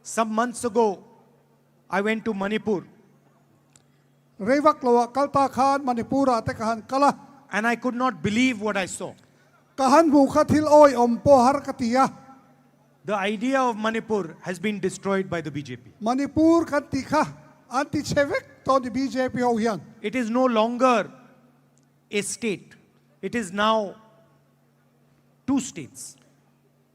Some months ago, I went to Manipur. Rei vak lo ah kal ta khan Manipur ah te ka han kal a. And I could not believe what I saw. Ka han hmuh kha thil awi awm pawh har ka ti a. The idea of Manipur has been destroyed by the BJP. Manipur kan tih kha an ti chhe vek tawh ni BJP ho hian. It is no longer a state. It is now two states.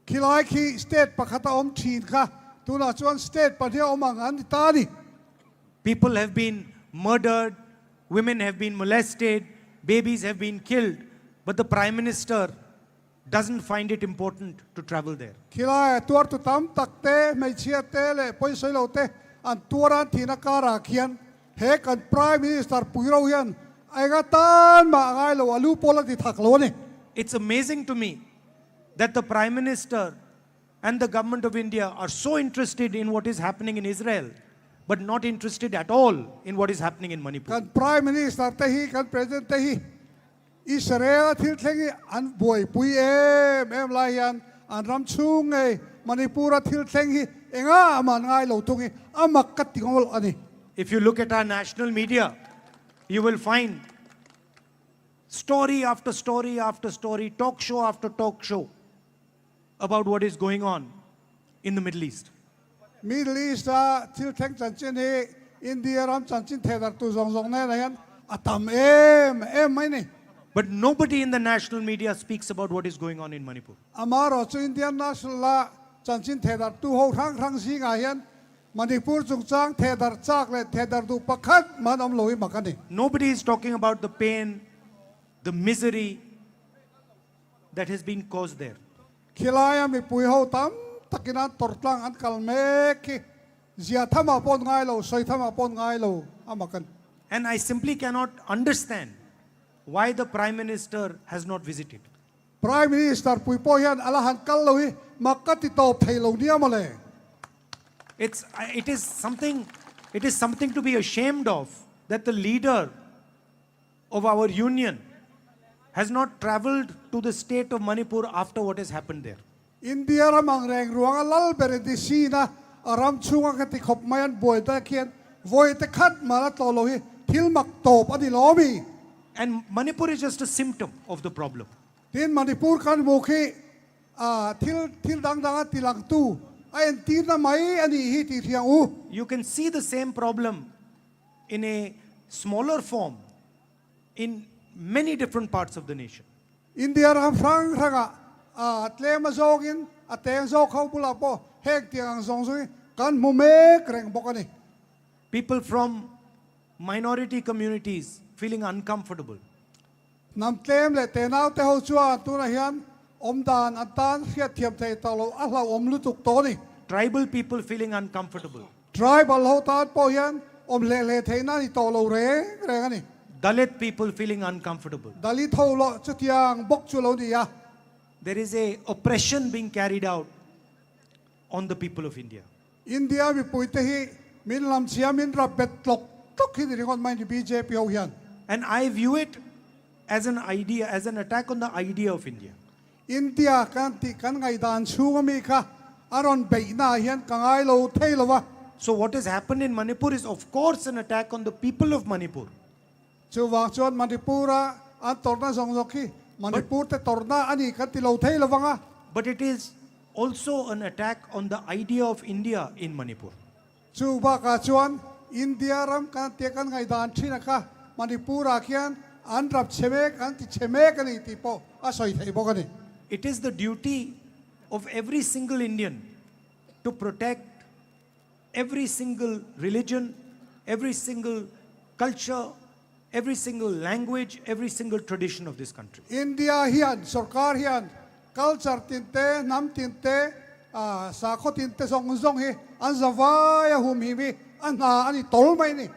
Khilai khi state pakhat a awm thin kha tunah chuan state pahnih a awm ang an ti ta a ni. People have been murdered, women have been molested, babies have been killed, but the Prime Minister doesn't find it important to travel there. Khilai tuar tu tam tak te, hmeichhia te leh pawisawi lo te an tuar an thihna karah khian he kan Prime Minister pui ro hian a enga tan mah a ngai lo, a lu pawl a ti thak lo a ni. It's amazing to me that the Prime Minister and the Government of India are so interested in what is happening in Israel but not interested at all in what is happening in Manipur. Kan Prime Minister te hi, kan President te hi Israel a thil thleng hi an buaipui em em lai hian an ram chhung ngei Manipur a thil thleng hi engah mah an ngai lo thung hi a mak ka ti ngawlh a ni. If you look at our national media, you will find story after story after story, talk show after talk show about what is going on in the Middle East. Middle East a thil thleng chanchin hi India ram chanchin thehdarh tu zawng zawng nen ah hian a tam em em mai ni. But nobody in the national media speaks about what is going on in Manipur. Amaherawh chu Indian national a chanchin thehdarh tu ho hrang hrang zingah hian Manipur chungchang thehdarh chak leh thehdarh duh pakhat man awm lo hi mak a ni. Nobody is talking about the pain, the misery that has been caused there. Khilaia mipui ho tam takin an tawrh tlang an kal mek hi zia thamah pawh an ngai lo, sawi thamah pawh an ngai lo a mak a ni. And I simply cannot understand why the Prime Minister has not visited. Prime Minister pui pawh hian a la han kal lo hi mak ka ti tawp thei lo nia mawle. It's, it is something, it is something to be ashamed of that the leader of our union has not travelled to the state of Manipur after what has happened there. India ram ang reng ruanga lal ber in ti sin a, a ram chhunga ka ti khawp mai an buai ta khian vawi te khat mal a tlawh lo hi thil mak tawp a ni lo mi. And Manipur is just a symptom of the problem. Tin Manipur kan hmuh khi a thil thil dang dang a ti langtu a entirna mai a nih hi tih hriang u. You can see the same problem in a smaller form in many different parts of the nation. India ram hrang hrangah a tlem a zawngin a teng zawk ho bulah pawh heng tiang ang zawng zawng hi kan hmu mek reng bawk a ni. People from minority communities feeling uncomfortable. Hnam tlem leh tenau te ho chuan tunah hian awmdan an tan hriatthiam thei tawh loh a hlauhawm lutuk tawh a ni. Tribal people feeling uncomfortable. Tribal ho tan pawh hian awm hleh hleh theihna a ni tawh lo reng reng a ni. Dalit people feeling uncomfortable. Dalit ho loh chutiang bawk chu lo ni a. There is a oppression being carried out on the people of India. India mipui te hi min lamchhia min rap bet tlawk tlawk hi ni ringawt mai ni bjp ho hian. And I view it as an idea, as an attack on the idea of India. India kan tih kan ngaihdan chhung ami kha a rawn beihna ah hian ka ngai lo thei lo va. So what has happened in Manipur is of course an attack on the people of Manipur. Chuvang chuan Manipur a an tawrhna zawng zawng khi Manipur te tawrhna a ni kan ti lo thei lovang a. But it is also an attack on the idea of India in Manipur. Chu bakah chuan India ram kan tia kan ngaihdan thin a kha Manipur ah khian an rap chhe mek, an ti chhe mek a ni tih pawh a sawi theih bawk a ni. It is the duty of every single Indian to protect every single religion, every single culture, every single language, every single tradition of this country. India hian, sorkar hian culture tin te, hnam tin te, sakhaw tin te zawng zawng hi an zavai a humhim hi a hna a ni tawl mai a ni.